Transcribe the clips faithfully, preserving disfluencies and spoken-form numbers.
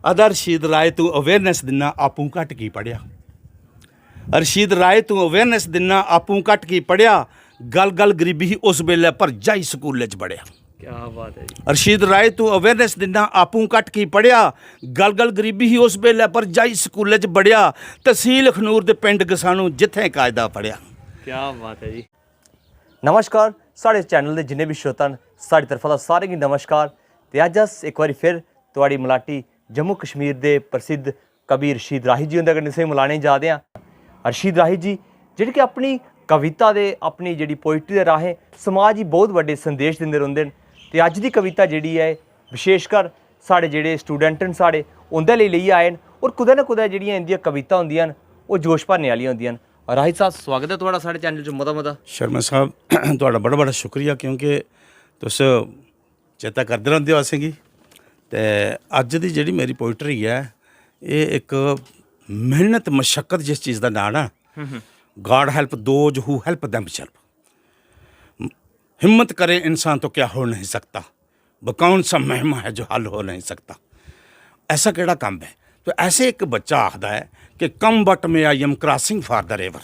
अदा रशीद राय, तूं अवेयरनेस दिन्ना, आपूं घट्ट की पढ़ेआ? रशीद राय, तूं अवेयरनेस दिन्ना, आपूं घट्ट की पढ़ेआ? गल गल गरीबी ही उस बेल्लै, पर जाई स्कूलै च बड़ेआ। क्या बात है जी। रशीद राय, तूं अवेयरनेस दिन्ना, आपूं घट्ट की पढ़ेआ? गल गल गरीबी ही उस बेल्लै, पर जाई स्कूलै च बड़ेआ। तसील अखनूर दे पिंड गसानू, जित्थें कायदा पढ़ेआ। क्या बात है जी। नमस्कार, साढ़े चैनल दे जिन्ने बी श्रोता न, साढ़ी तरफा दा सारें गी नमस्कार। ते अज्ज अस इक बारी फिर थुआढ़ी मलाटी जम्मू कश्मीर दे प्रसिद्ध कवि रशीद राही जी हुंदे कन्नै तुसेंगी मलाने जा दे आं। रशीद राही जी, जेह्ड़े कि अपनी कविता दे, अपनी जेह्ड़ी पोइट्री दे राहें समाज गी बहुत बड्डे संदेश दिंदे रौंह्दे न। ते अज्ज दी कविता जेह्ड़ी ऐ, विशेषकर साढ़े जेह्ड़े स्टूडेंट न, साढ़े, उं'दे लेई लेइयै आए न। और कुतै ना कुतै जेह्ड़ियां इं'दियां कविता होंदियां न, ओह् जोश भरने आह्लियां होंदियां न। राही साहब, स्वागत ऐ थुआढ़ा साढ़े चैनल च मता मता। शर्मा साहब, थुआढ़ा बड़ा बड़ा शुक्रिया, क्योंकि तुस चेता करदे रौंह्दे ओ असेंगी। ते अज्ज दी जेह्ड़ी मेरी पोइट्री ऐ, एह् इक मेह्नत मशक्कत जिस चीज़ दा नांऽ ना, God help those who help themselves। हिम्मत करे इंसान तो क्या हो नहीं सकता, वो कौन सा महमा है जो हल हो नहीं सकता। ऐसा केह्ड़ा कम्म ऐ? तो ऐसे इक बच्चा आखदा ऐ कि come but may I am crossing for the river,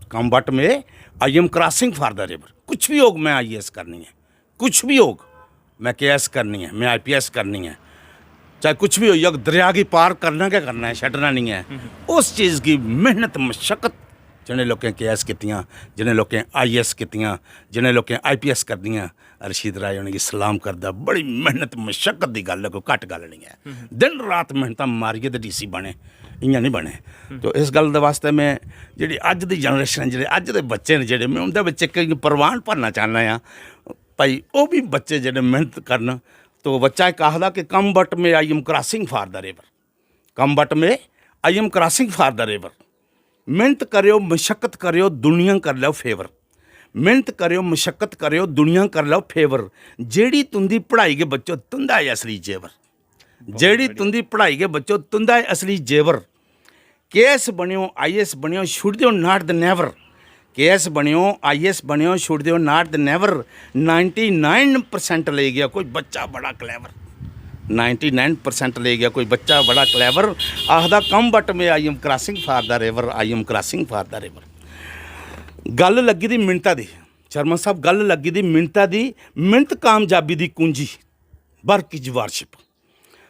come but may I am crossing for the river। कुछ भी होग, मैं आईएएस करनी ऐ, कुछ भी होग, मैं केएएस करनी ऐ, मैं आईपीएस करनी ऐ, चाहे कुछ भी होई जाग, दरेआ गी पार करना गै करना ऐ, छड्डना निं ऐ। उस चीज़ गी मेह्नत मशक्कत, जि'नें लोकें केएएस कीतियां, जि'नें लोकें आईएएस कीतियां, जि'नें लोकें आईपीएस करदियां, रशीद राय उ'नेंगी सलाम करदा। बड़ी मेह्नत मशक्कत दी गल्ल ऐ, कोई घट्ट गल्ल निं ऐ। दिन रात मेह्नतां मारियै ते डीसी बने, इ'यां निं बने। तो इस गल्ल दे वास्तै में जेह्ड़ी अज्ज दी जनरेशन, जेह्ड़े अज्ज दे बच्चे न, जेह्ड़े, में उं'दे बिच्च इक इ'यां परवान भरना चाह्न्ना आं। भाई, ओह् बी बच्चे जेह्ड़े मेह्नत करन। तो बच्चा इक आखदा कि come but may I am crossing for the river, come but may I am crossing for the river। मेह्नत करेओ, मशक्कत करेओ, दुनिया कर लैओ फेवर। मेह्नत करेओ, मशक्कत करेओ, दुनिया कर लैओ फेवर। जेह्ड़ी तुं'दी पढ़ाई गै बच्चो, तुं'दा ऐ असली जेवर। जेह्ड़ी तुं'दी पढ़ाई गै बच्चो, तुं'दा ऐ असली जेवर। केएएस बनेओ, आईएएस बनेओ, छुड़ी देओ not the never। केएएस बनेओ, आईएएस बनेओ, छुड़ी देओ not the never। Ninety nine percent लेई गेआ कोई बच्चा बड़ा क्लेवर, नाइंटी नाइन परसेंट लेई गेआ कोई बच्चा बड़ा क्लेवर। आखदा come but may I am crossing for the river, I am crossing for the river। गल्ल लग्गी दी मिन्नता दी, शर्मा साहब, गल्ल लग्गी दी मिन्नता दी। मिन्नत कामयाबी दी कुंजी, work is worship।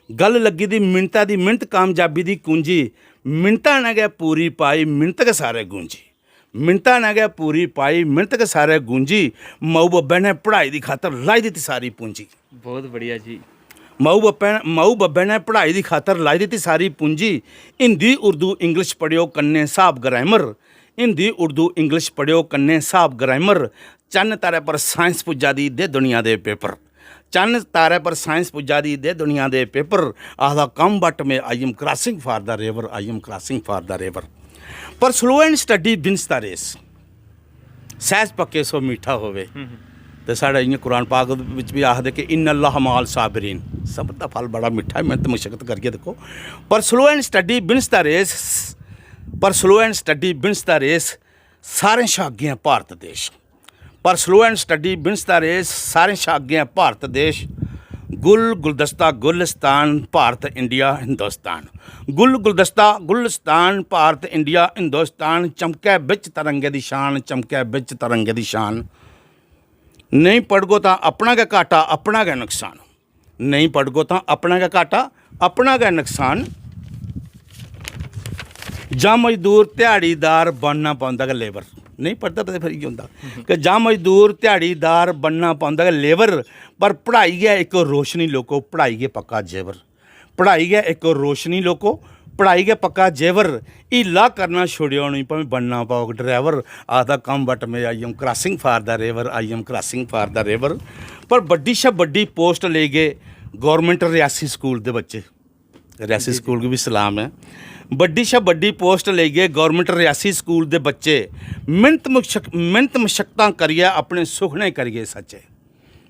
गल्ल लग्गी दी मिन्नता दी, मिन्नत कामयाबी दी कुंजी। मिन्नता ने गै पूरी पाई, मिन्नत गै सारै गूंजी। मिन्नता ने गै पूरी पाई, मिन्नत गै सारै गूंजी। माऊ बब्बै ने पढ़ाई दी खातर लाई दित्ती सारी पूंजी। बहुत बढ़िया जी। माऊ बब्बै, माऊ बब्बै ने पढ़ाई दी खातर लाई दित्ती सारी पूंजी। हिंदी, उर्दू, इंग्लिश पढ़ेओ कन्नै स्हाब ग्रामर। हिंदी, उर्दू, इंग्लिश पढ़ेओ कन्नै स्हाब ग्रामर। चन्न तारे पर साइंस पुज्जा दी, दे दुनिया दे पेपर। चन्न तारे पर साइंस पुज्जा दी, दे दुनिया दे पेपर। आखदा come but may I am crossing for the river, I am crossing for the river। पर slow and steady wins the race। सैह्ज पक्के सो मीठा होवे। ते साढ़े इ'यां कुरान पाक बिच बी आखदे कि इन्ना अल्लाह माल साबिरीन, सबर दा फल बड़ा मिट्ठा ऐ, मेहनत मशक्कत करियै दिक्खो। पर slow and steady wins the race, पर slow and steady wins the race, सारें शा अग्गें ऐ भारत देश। पर slow and steady wins the race, सारें शा अग्गें ऐ भारत देश। गुल गुलदस्ता गुलिस्तान, भारत इंडिया हिंदुस्तान। गुल गुलदस्ता गुलिस्तान, भारत इंडिया हिंदुस्तान। चमकै बिच तरंगे दी शान, चमकै बिच तरंगे दी शान। नेईं पढ़गो तां अपना गै घाटा, अपना गै नुकसान। नेईं पढ़गो तां अपना गै घाटा, अपना गै नुकसान। जां मजदूर ध्याड़ीदार बनना पौंदा गै लेबर। नेईं पढ़दा ते फिर इ'यै होंदा कि जां मजदूर ध्याड़ीदार बनना पौंदा गै लेबर। पर पढ़ाई गै इक रोशनी लोको, पढ़ाई गै पक्का जेवर। पढ़ाई गै इक रोशनी लोको, पढ़ाई गै पक्का जेवर। हीला करना छुड़ेओ नेईं, भामें बनना पौग ड्राइवर। आखदा come but may I am crossing for the river, I am crossing for the river। पर बड्डी शा बड्डी पोस्ट लेई गे गौरमेंट रियासी स्कूल दे बच्चे। रियासी स्कूल गी बी सलाम ऐ। बड्डी शा बड्डी पोस्ट लेई गे गौरमेंट रियासी स्कूल दे बच्चे। मेहनत मशक-, मेहनत मशक्कतां करियै अपने सुखने करी गे सच्चे।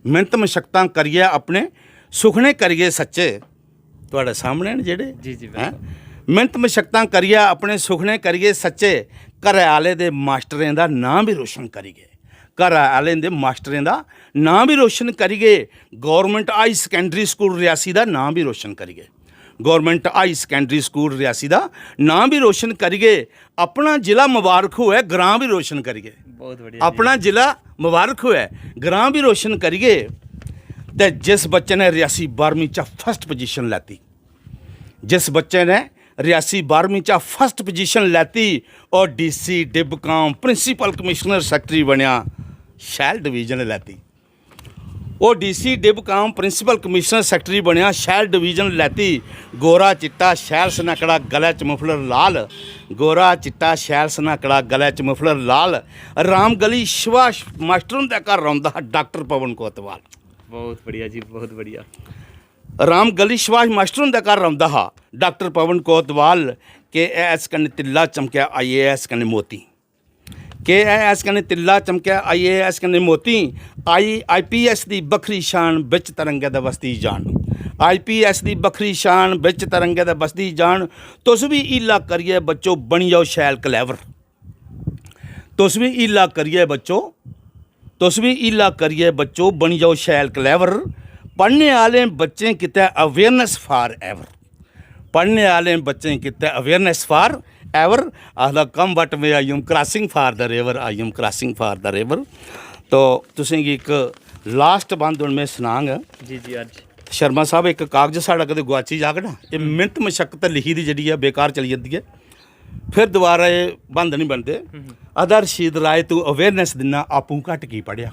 मेहनत मशक्कतां करियै अपने सुखने करी गे सच्चे। थुआढ़े सामने न जेह्ड़े, जी, जी, हैं? बिल्कुल। मेहनत मशक्कतां करियै अपने सुखने करी गे सच्चे। घरै आह्ले दे मास्टरें दा नांऽ बी रोशन करी गे। घरै आह्लें दे मास्टरें दा नांऽ बी रोशन करी गे। Government high secondary school Reasi दा नांऽ बी रोशन करी गे। Government high secondary school Reasi दा नांऽ बी रोशन करिये। अपना जिला मुबारक होऐ, ग्रांऽ बी रोशन करिये। बहुत बढ़िया जी। अपना जिला मुबारक होऐ, ग्रांऽ बी रोशन करिये। ते जिस बच्चे ने रियासी बारहवीं चा फर्स्ट पोजीशन लैती, जिस बच्चे ने रियासी बारहवीं चा फर्स्ट पोजीशन लैती, ओह् डीसी डिबकाम प्रिंसिपल कमिश्नर सैक्रेटरी बनेआ, शैल डिवीजन लैती। ओह् डीसी डिबकाम प्रिंसिपल कमिश्नर सैक्रेटरी बनेआ, शैल डिवीजन लैती। गोरा चिट्टा शैल सनाकड़ा, गलै च मफलर लाल। गोरा चिट्टा शैल सनाकड़ा, गलै च मफलर लाल। रामगली सुभाष मास्टर हुंदे घर रौंह्दा हा डाक्टर पवन कोतवाल। बहुत बढ़िया जी, बहुत बढ़िया। रामगली सुभाष मास्टर हुंदे घर रौंह्दा हा doctor Pawan Kotwal. K A S कन्नै तिल्ला चमकेआ, आई ए एस कन्नै मोती। के ए एस कन्नै तिल्ला चमकेआ, आई ए एस कन्नै मोती। आई, आई पी एस दी बक्खरी शान, बिच तरंगे दा बसदी जान। आई पी एस दी बक्खरी शान, बिच तरंगे दा बसदी जान। तुस बी हीला करियै बच्चो बनी जाओ शैल कलैवर। तुस बी हीला करियै बच्चो, तुस बी हीला करियै बच्चो बनी जाओ शैल कलैवर। पढ़ने आह्लें बच्चें गितै awareness for ever। पढ़ने आह्लें बच्चें गितै awareness for ever। आखदा, "Come but me, I am crossing for the river, I am crossing for the river।" तो तुसेंगी इक लास्ट बंद हून में सनांग। जी जी। अज्ज शर्मा साहब, इक कागज साढ़ा कदें गुआची जाग ना, एह् मिहनत मशक्कत लिखी दी जेह्ड़ी ऐ, बेकार चली जंदी ऐ, फिर दोबारा एह् बंद नहीं बनदे। आखदा, "रशीद राय, तू awareness दिन्ना, आपूं घट्ट की पढ़ेआ।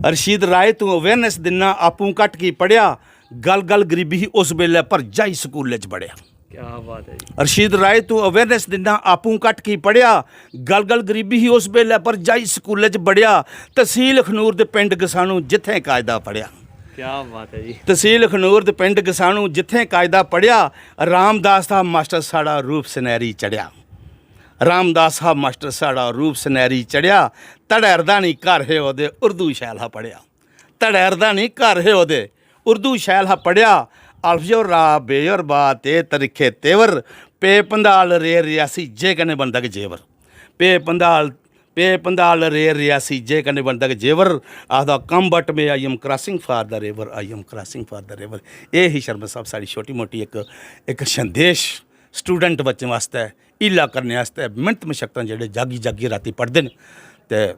रशीद राय, तू awareness दिन्ना, आपूं घट्ट की पढ़ेआ। गल गल गरीबी ही उस बेल्लै, पर जाई स्कूलै च बड़ेआ।" क्या बात है जी। रशीद राय, तू awareness दिन्ना, आपूं घट्ट की पढ़ेआ। गल गल गरीबी ही उस बेल्लै, पर जाई स्कूलै च बड़ेआ। तसील अखनूर दे पिंड गसानू, जित्थें कायदा पढ़ेआ। क्या बात है जी। तसील अखनूर दे पिंड गसानू, जित्थें कायदा पढ़ेआ। रामदास हा मास्टर, साढ़ा रूप सनैरी चढ़ेआ। रामदास हा मास्टर, साढ़ा रूप सनैरी चढ़ेआ। धड़ै रधानी घर हे ओह्दे, उर्दू शैल हा पढ़ेआ। धड़ै रधानी घर हे ओह्दे, उर्दू शैल हा पढ़ेआ। अल्फ जो रा, बे जो बा, ते तरिक्खे तेवर। पे पंधाल रे रियासी, जे कन्नै बनदा गै जेवर। पे पंधाल, पे पंधाल रे रियासी, जे कन्नै बनदा गै जेवर। आखदा, "Come but me, I am crossing for the river, I am crossing for the river।" एह् ही शर्मा साहब साढ़ी छोटी मोटी इक, इक संदेश स्टूडेंट बच्चें आस्तै, हीला करने आस्तै, मेहनत मशक्कतां जेह्ड़े जागी जागियै रातीं पढ़दे न। ते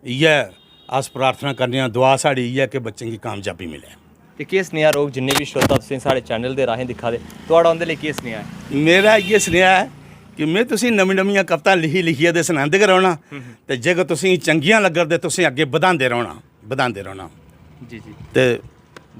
इ'यै अस प्रार्थना करने आं, दुआ साढ़ी इ'यै कि बच्चें गी कामयाबी मिलै। ते केह् सनेहा रौह्ग जिन्ने बी श्रोता तुसें साढ़े चैनल दे राहें दिक्खा दे, थुआढ़ा उं'दे लेई केह् सनेहा ऐ? मेरा इ'यै सनेहा ऐ कि में तुसें नमीं नमियां कवितां लिखी लिखियै ते सनांदे गै रौह्ना। ते जेकर तुसें गी चंगियां लग्गन ते तुसें अग्गें बधांदे रौह्ना, बधांदे रौह्ना। जी जी। ते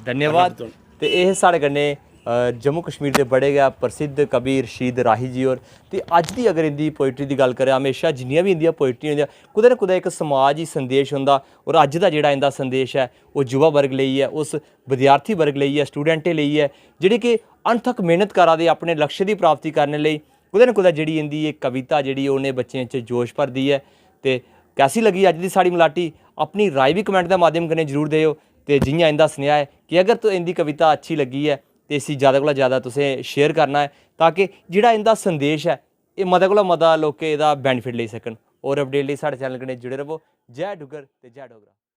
धन्यवाद। ते एह् साढ़े कन्नै अ, जम्मू कश्मीर दे बड़े गै प्रसिद्ध कवि रशीद राही जी होर। ते अज्ज दी अगर इं'दी पोइट्री दी गल्ल करें, म्हेशा जिन्नियां बी इं'दियां पोइट्री होंदियां, कुतै ना कुतै इक समाज गी संदेश होंदा। होर अज्ज दा जेह्ड़ा इं'दा संदेश ऐ, ओह् युवा वर्ग लेई ऐ, उस विद्यार्थी वर्ग लेई ऐ, स्टूडेंटें लेई ऐ, जेह्ड़े कि अनथक मेहनत करा दे अपने लक्ष्य दी प्राप्ति करने लेई। कुतै ना कुतै जेह्ड़ी इं'दी एह् कविता जेह्ड़ी उ'नें बच्चें च जोश भरदी ऐ। ते कैसी लग्गी अज्ज दी साढ़ी मलाटी? अपनी राय बी कमेंट दे माध्यम कन्नै जरूर देओ। ते जि'यां इं'दा सनेहा ऐ कि अगर तुस इं'दी कविता अच्छी लग्गी ऐ ते इसी जैदा कोला जैदा तुसें शेयर करना ऐ, ताकि जेह्ड़ा इं'दा संदेश ऐ, एह् मते कोला मता लोकें एह्दा बेनिफिट लेई सकन। होर अपडेट लेई साढ़े चैनल कन्नै जुड़े रवो। जय डुग्गर ते जय डोगरा।